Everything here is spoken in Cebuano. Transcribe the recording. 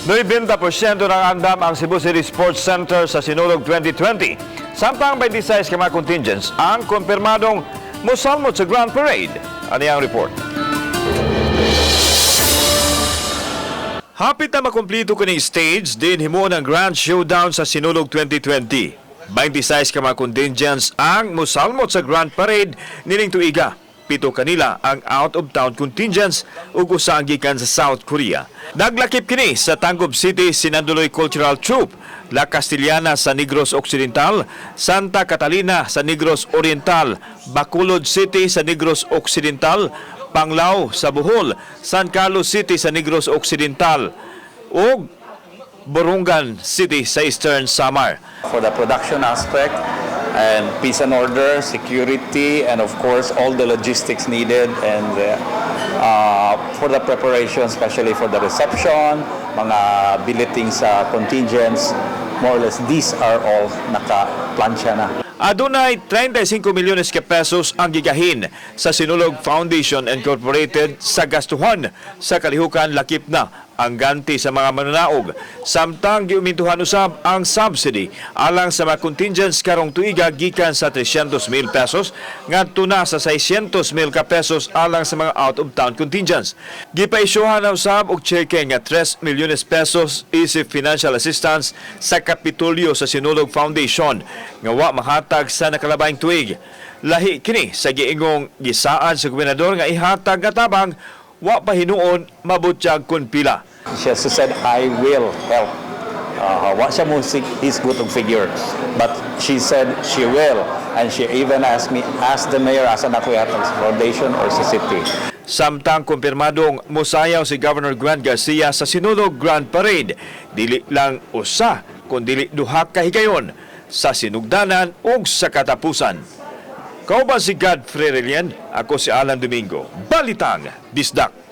90% ng andam ang Cebu City Sports Center sa Sinulog 2020. Samtang 26 ka mga contingents ang kumpirmadong mosalmot sa Grand Parade. Ano ang report? Hapit na makumplito kining stage din himuon ang Grand Showdown sa Sinulog 2020. 26 ka mga contingents ang mosalmot sa Grand Parade nining tuiga. 7 kanila ang out-of-town contingents ug usa ang gikan sa South Korea. Naglakip kini sa Tangub City Sinanduloy Cultural Troupe, La Castellana sa Negros Occidental, Santa Catalina sa Negros Oriental, Bacolod City sa Negros Occidental, Panglao sa Bohol, San Carlos City sa Negros Occidental, ug Borongan City sa Eastern Samar. For the production aspect and peace and order, security, and of course all the logistics needed and for the preparation, especially for the reception, mga billeting sa contingents, more or less these are all naka-plansya na. Adunay 35 milyones ka pesos ang gigahin sa Sinulog Foundation Incorporated sa gastuhan sa kalihukan, lakip na ang ganti sa mga mananaog. Samtang giumintuhan usab ang subsidy alang sa mga contingents karong tuiga gikan sa 300 mil pesos ngadto na sa 600 mil ka pesos alang sa mga out of town contingents. Gipaisyuhan na usab og cheque nga 3 milyones pesos isip financial assistance sa Kapitolyo sa Sinulog Foundation nga wa mahatag sa nakalabayng tuig. Lahi kini sa giingong gisaad sa gobernador nga ihatag nga tabang, wa pa hinuon mabutyag kun pila. She has said, "I will help." Wa siya mo hisgot og figure. But she said she will. And she even asked me, "Ask the mayor, asa na ko ihatag, sa foundation or sa city?" Samtang kumpirmadong musayaw si Governor Gwen Garcia sa Sinulog Grand Parade, dili lang usa kundi duha ka higayon, sa sinugdanan ug sa katapusan. Kauban si Godfrey Relien, ako si Alan Domingo. Balitang Bisdak.